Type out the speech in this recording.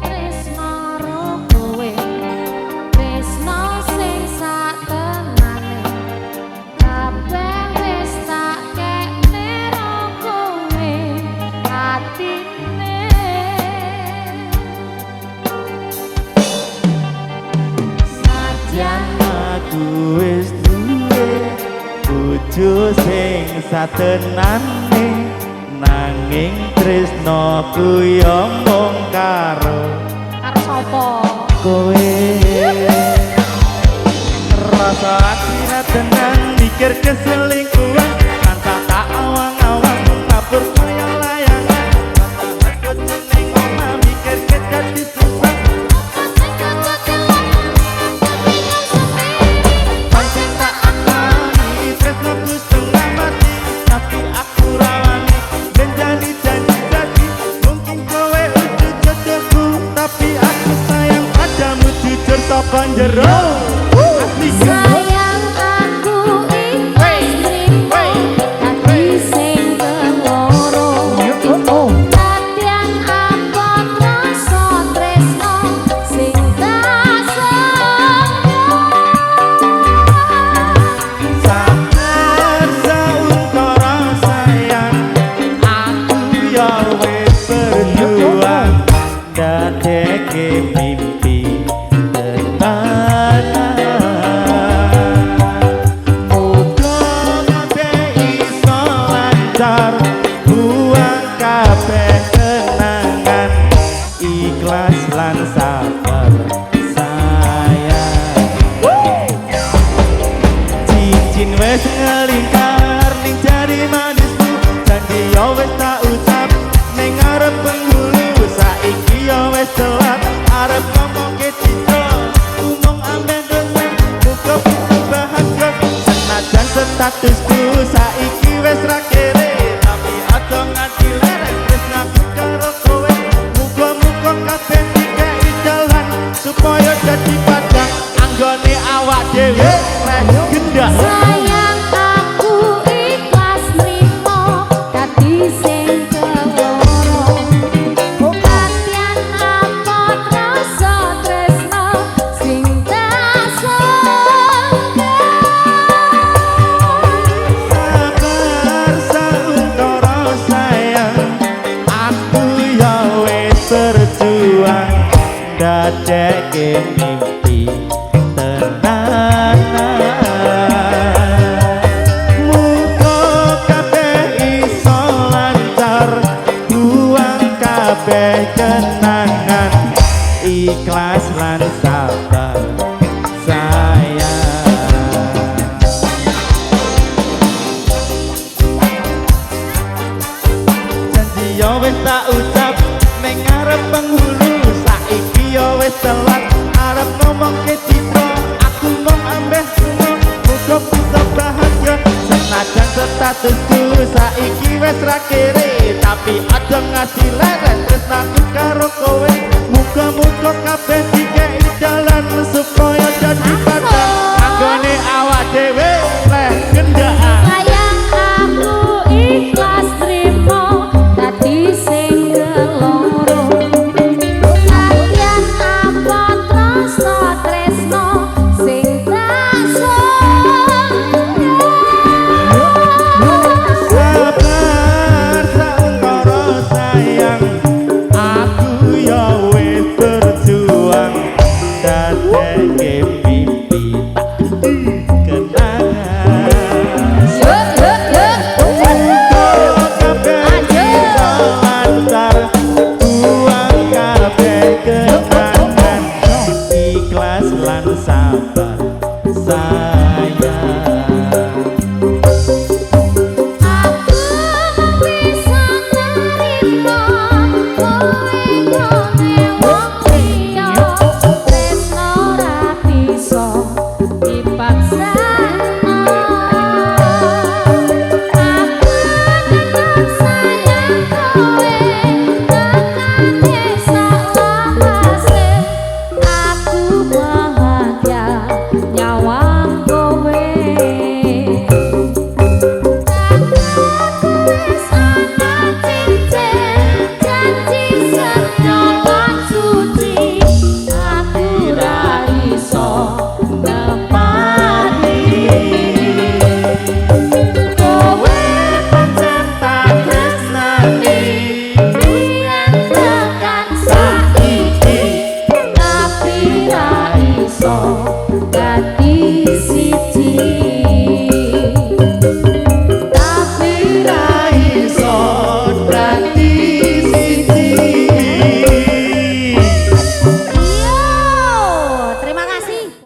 Tresno ro kowe, tresno sing satenane, kabeh wis tak kekne ro kowe atine. Sajan aku wis duwe bojo sing satenane, nanging tresnoku ya mung karo karo sapa? Kowe. Rasa ati ra tenang mikir keselingkuhan, tansah tak awang-awang mabur kaya layangan. Rasa bojo ning omah mikir dadi susah. Pancen tak akoni tresnoku setengah mati, tapi aku ra wani ngenjani janji dadi. Mungkin kowe udu jodohku, tapi aku sayang padamu jujur saka njero. Asli. Sayang, aku ikhlas nrimo dadi sing keloro. Nadyan abot rasa tresno sing tak sangka. Sabar sauntara sayang, aku ya wis berjuang ndadeke mimpi tenanan. Muga kabeh iso lancar, buang kabeh kenangan, ikhlas lan sabar sayang. Cincin wis ngelingkar ning jari manismu, janji yo wis tak ucap ning ngarep penghulu. Saiki yo wis telat arep ngomongke citra, umong ameh dosa, muga bisa bahagia. Senajan statusku saiki wis ra kere, tapi aja nganti leren tresnaku karo kowe. Muga-muga kabeh dikei jalan supaya dadi padang anggone awak dhewe reh gendak. Sayang, aku ikhlas nrimo dadi sing keloro. Nadyan abot rasa tresno sing tak sangka. Sabar sauntara sayang, aku ya wis berjuang ndadeke mimpi tenanan. Muga kabeh iso lancar, buang kabeh kenangan, ikhlas lan sabar sayang. Janji yo wis tak ucap ning ngarep penghulu, saiki yo wis telat arep ngomongke citra, aku mung ambeh lunga, muga bisa bahagia. Senajan statusku saiki wis ra kere, tapi aja nganti leren tresnaku karo kowe. Muga-muga kabeh dikei jalan supaya dadi padang.